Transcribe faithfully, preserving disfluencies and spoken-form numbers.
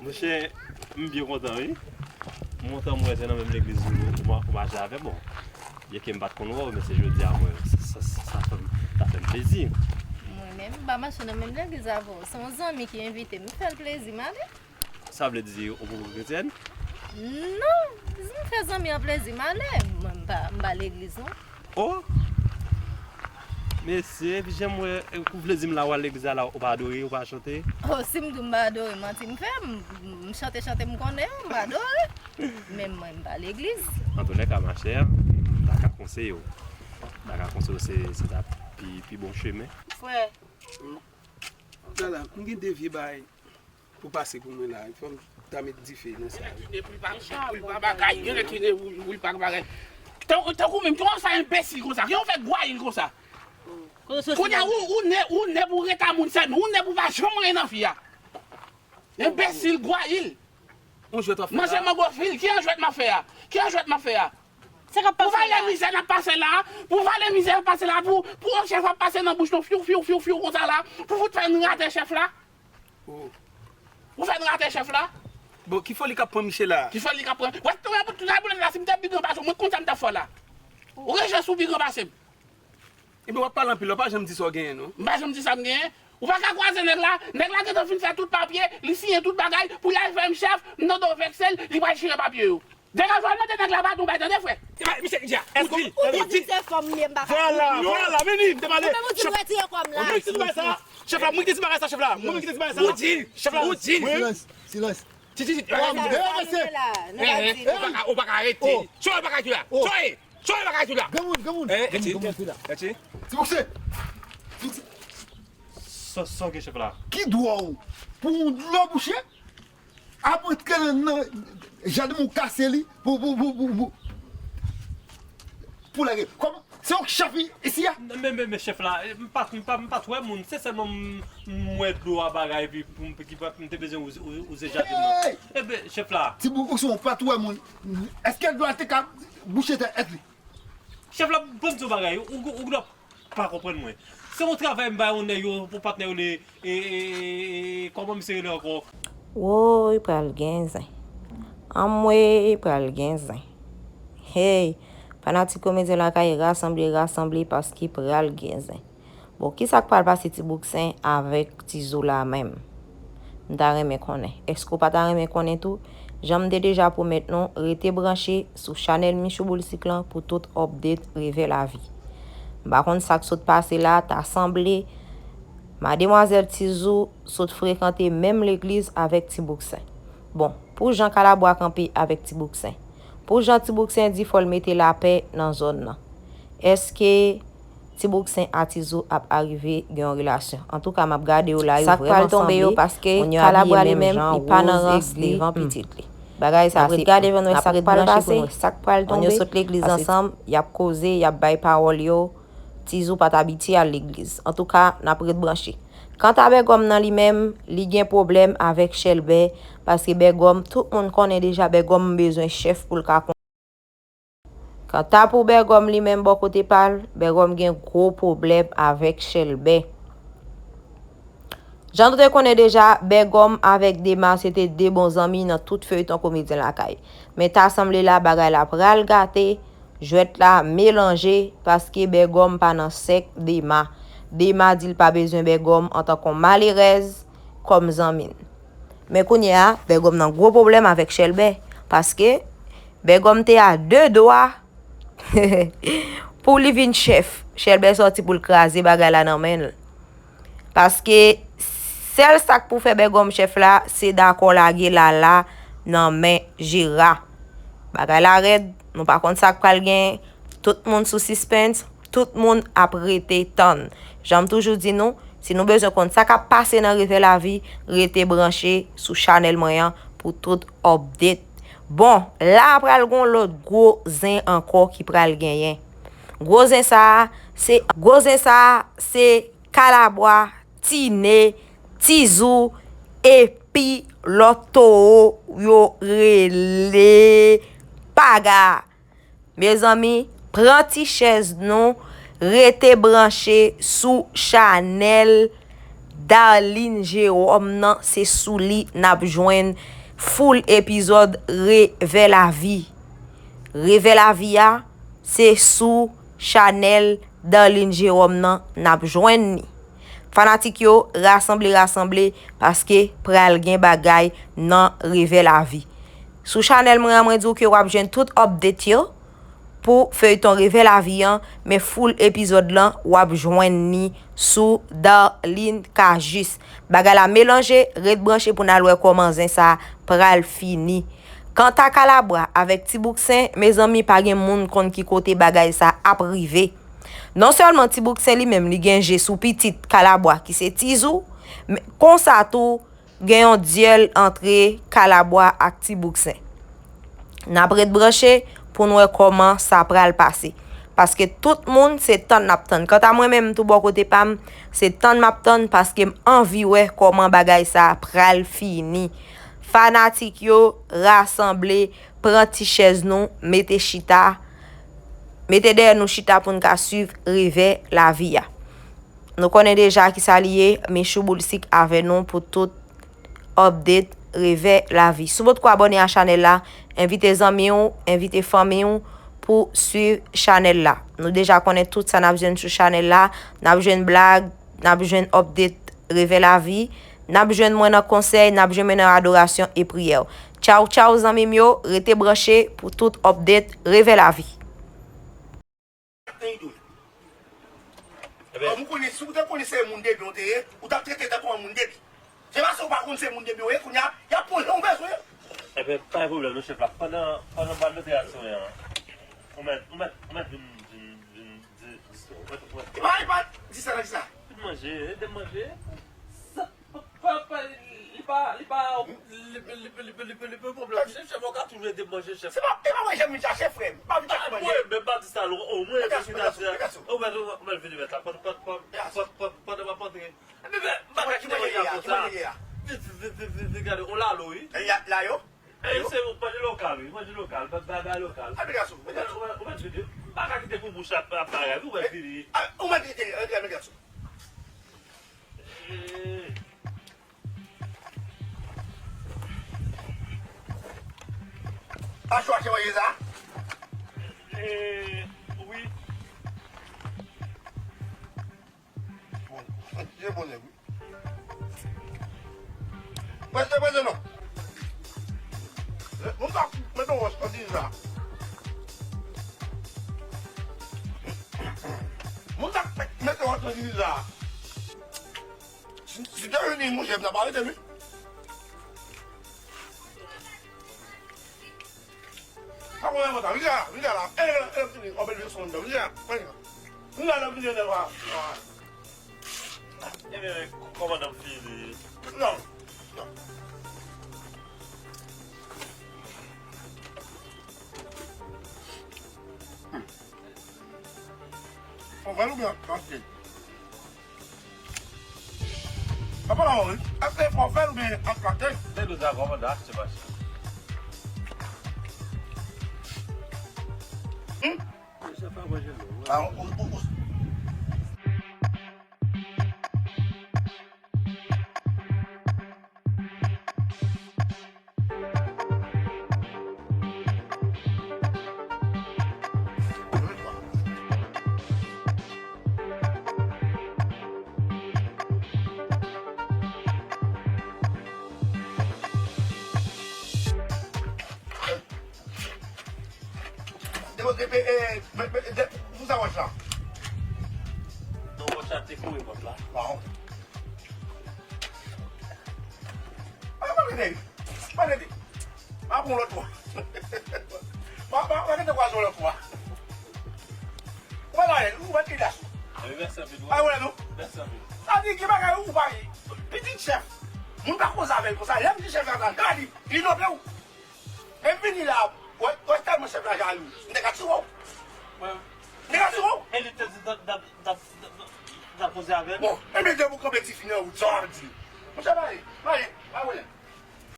Monchè, m byen kontan, wi. M kontan m wè se nan menm legliz ou, ou ma- ou mache avè m, bon. Byenke m pa t konn wè w, men se jodi a mwen, sa, sa, sa fè m, sa fè m plezi. Mwen menm, m pa mache nan menm legliz avè w. Se yon zanmi ki envite m, m fè l plezi, m ale. Sa vle di ou poko kretyèn? Non, m fè zanmi an plezi, m ale. Mwen, m pa, m pa legliz, non. Oh! Mesye, epi jan m wè, ou vle di m la, w al legliz la, la, ou pa adore, ou pa chante? Oh, si m di w m pa adore, manti m fè, m, m chante, chante m konnen, m pa adore. Men mwen, m pa legliz. Antoulèka, machè, m ta ka konseye w. M ta ka konseye w, se, se ta pi, pi bon chemen. Frè. Dada, m gen de vye bagay pou pase pou mwen la. Fò m ta met dife nan sa. Gen nèg ki ne pou li pa, pou li pa bagay, gen nèg ki ne pou li pa bagay. Tan- Tankou menm, kòman sa enbesil konsa? Kòman w fè gwayil konsa? Kounye a, ou, ou ne, ou ne pou reta moun sèlman, ou ne pou pa janm anyen nan vi a. Enbesil, gwayil. Yon jwèt w ap fè la. Manzè mango fil, ki an jwèt m ap fè a? Ki an jwèt m ap fè a? Sa k ap pase la? Pou valè mizè n ap pase la, pou valè mizè n ap pase la, pou, pou yon chèf ap pase nan bouch nou, fyou, fyou, fyou, fyou, konsa la, pou fout fè n rate chèf la. Oh. Pou fè n rate chèf la. Bon, ki foli k ap pran misye la? Ki foli k ap pran? Wè, wè, tout sa pou la, si m te pi gran pase w, mwen t konn sa m t ap fè w la. Ou rejwe sou pi gran pase m. Ebyen, w ap pale anpil, w pa janm di sa w genyen, non. M pa janm di sa m genyen. Ou pa ka kwaze nèg la. Nèg la gentan fin fè tout papye, li siyen tout bagay, pou l al fè m chèf, m tande w vekse l, li pral chire papye yo. Degaje w al mande nèg la padon, bay tande, frè. Misye, Dja, èske ou di, ou di se fanm m ye, m pa ka. Vwala, vwala, vini, m te pale. Ou menm ou di m retire kò m la. Mwen ki te di bagay sa. Chèf la, mwen ki te di bagay sa, chèf la. Mwen ki te di bagay sa. Ou di, chèf la. Ou di. Silans, silans. Ti, ti, ti. Ou pa ka, ou pa ka rete. Chèf la, ou pa ka di la. Soye. Soye bagay sou la. Granmoun, granmoun. Eh, Eti, Eti. Ti Boksen. Ti Boksen. Sa, sa w gen, chèf la? Ki dwa w pou yon dlo bouche? Ap antre nan, nan jaden moun, kase li pou, pou, pou, pou, pou, pou lage. Kòman? Se yon chèf isi a? Men, men, men, chèf la, m pa, m pa, m pa t wè moun, se sèlman m, m wè dlo a bagay, epi pou m, ki pa, m te bezwen wouze, wouze jaden nan. Ebyen, chèf la. Ti Boksen, ou pa t wè moun. Èske dlo a te ka bouche tèt li? Chèf la, ban m di w bagay, ou, ou, ou dwe pa konprann mwen. Se yon travay m bay yon nèg yo, pou patnè yo, le, e, e, e, e, kòman misye rele ankò? Woy, pral gen zen. Anmwey, pral gen zen. Hey, fanatik Komedyen Lakay, rasanble, rasanble, paske pral gen zen. Bon, kisa k pral pase Ti Bouksen avèk Tizou la menm? M ta renmen konnen. Èske w pa ta renmen konnen tou? Jan m te deja pwomèt nou, rete branche sou chanèl Michou Boulsik lan pou tout update Revè Lavi. M pa konn sa k sot pase la, ta sanble mademwazèl Tizou sot frekante menm legliz avèk Ti Bouksen. Bon, pou jan Kalabwa kanpe avèk Ti Bouksen, pou jan Ti Bouksen di fò l mete lapè nan zòn nan, èske Ti Bouksen a Tizou ap arive gen yon relasyon. Antouka, m ap gade yo la, yo vrèman sanble. Kounye a, abiye menm jan, woz, e devan pitit li. Bagay sa, se, n ap ret gade pou n wè sa k pral pase. Moun yo sot legliz ansanm, y ap koze, y ap bay pawòl yo. Tizou pa t abitye al legliz. Antouka, n ap ret branche. Kanta Bègòm nan li menm, li gen pwoblèm avèk Chèlbè, paske Bègòm, tout moun konnen deja Bègòm bezwen chèf pou l ka Kanta pou Bègòm li menm bò kote pa l, Bègòm gen gwo pwoblèm avèk Chèlbè. Jan nou te konnen deja, Bègòm avèk Dema se te de bon zanmi nan tout feyton Komedyen Lakay. Men ta sanble la bagay la pral gate, jwèt la melanje, paske Bègòm pa nan sèk Dema. Dema di l pa bezwen Bègòm antanke yon malerèz kòm zanmi l. Men kounye a, Bègòm nan gwo pwoblèm avèk Chèlbè, paske Bègòm te a de dwa pou li vin chèf. Chèlbè sòti pou l kraze bagay la nan men l. Paske sèl sa k pou fè Bègòm chèf la, se dakò lage Lala nan men Jera. Bagay la rèd, nou pa konn sa k pral genyen. Tout moun sou sispens, tout moun ap rete tann. Jan m toujou di nou, si nou bezwen konn sa k ap pase nan Revè Lavi, rete branche sou chanèl mwen an pou tout update. Bon, la pral gon lòt gwo zen ankò ki pral genyen. Gwo zen sa a, se, gwo zen sa a, se Kalabwa, Tine, Tizou, epi lòt towo yo rele Paga. Mezanmi, pran ti chèz nou, rete branche sou chanèl Darline Jerome nan, se sou li n ap jwenn full epizòd Revè Lavi. Revè Lavi a, se sou chanèl Darline Jerome nan n ap jwenn ni. Fanatik yo, rasanble, rasanble, paske pral gen bagay nan Revè Lavi. Sou chanèl mwen an, mwen di w ke w ap jwenn tout update yo pou feyton Revè Lavi an, men full epizòd lan, w ap jwenn ni sou Darline Cajuste. Bagay la melanje, ret branche pou n al wè kòman zen sa pral fini. Kanta Kalabwa avèk Tibouksen, mezanmi, pa gen moun konn ki kote bagay sa ap rive. Non sèlman Tibouksen li menm li gen je sou pitit Kalabwa ki se Tizou, men konsa tou gen yon dyèl antre Kalabwa ak Tibouksen. N ap ret branche pou n wè kòman sa pral pase. Paske tout moun se tann n ap tann. Kanta mwen menm tou bò kote pa m, se tann m ap tann paske m anvi wè kòman bagay sa pral fini. Fanatik yo, rasanble, pran ti chèz nou, mete chita, mete dèyè nou chita pou n ka swiv Revè Lavi a. Nou konnen deja kisa li ye, Michou Boulsik avè nou pou tout update Revè Lavi. Si w potko abòne a chanèl la, envite zanmi w, envite fanmi w pou swiv chanèl la. Nou deja konnen tout sa n ap jwenn sou chanèl la, n ap jwenn blag, n ap jwenn update Revè Lavi, n ap jwenn mwen nan konsèy, n ap jwenn mwen nan adorasyon e priyè. Tchaw, tchaw, zanmi m yo, rete branche pou tout update Revè Lavi. Ebyen, ou konnen, si w te konnen se moun depi w te ye, ou t ap trete tankou yon moun depi. Se paske w pa konn se moun depi w ye, kounye a, y ap pran jan w bezwen. Ebyen, pa gen pwoblèm non, chèf la. Pandan, pandan m pral mete a sou an, ou mèt, ou mèt, ou mèt vin, vin, vin di, di, ou mèt, ou mèt. E pa, e pa, di sa, di sa. Vin manje, ede m manje. Sa, pa, pa, li pa, li pa, li, li pa yon pwoblèm, chèf, chèf, ou ka toujou ede m manje, chèf. Se pa, e pa mwen, janm vin chache, frè m. Pa vin chache manje. Mwen, men pa di sa, non, o mwen, mwen, mwen, mwen, mwen, mwen, mwen vini mèt la, pandan, pandan, pandan, pandan, pandan, pandan m ap antre. Bagay ki manje ye a, ki manje ye a. Di, di, di, di, di, di, gade, on lalo, wi. E, y a, layo? E, se manje lokal, wi, manje lokal, ba, ba, ba lokal. A, men gason, men gason. Ou mèt, ou mèt vini. Pa ka kite pou bouch ap, ap bagay, ou mèt vini. A, ou mèt vini, antre, men gason. E. A, chwa, se manje sa? E, wi. Bon, se bon nèg, wi. Prese, prese non. Moun sa mete wòch nan dirijan. Moun sa mete wòch nan dirijan. Si, si te vini, monchè, m t ap arete, wi. Pa konn lè konsa, vin la, vin la, la. E, e, e, e, o bèl vin son nan, vin la, vin la. Vin la, la, vin la, la. Ebyen, kòmandan m fini. Non, non. Fò fè l oubyen ak lakte? Papa la, wi. Èske fò fè l oubyen ak lakte? Se nou sa kòmandan achte mache. Hmm? Chèf la manje nou. Ah, ou, ou, ou. Depoze, e, e, e, e, de, pou sa wòch la. Non, wòch la te kore pòt la. Bon. A, pa rete. Pa rete. Pa pran lòt fwa. Pa, pa, pa rete kwaze yon lòt fwa. Ou pa la, ou pa te gason. Mèsi anpil, wi. A, wè, non? Mèsi anpil. Sa di, gen bagay ou pa ye. Pitit chèf. Moun pa koze avè l konsa. Lè m di chèf la, gade, li note w. E m vini la, wè, wè tèlman chèf la jalou. M te ka tire w. Mwen. M te ka tire w. E li te di, n ap, n ap, n ap, n ap, n ap koze avè l. Bon, e m te pou kanpe ti fi nan wout, sa w ap di. Monchè, pa ale, pa ale, pa ale.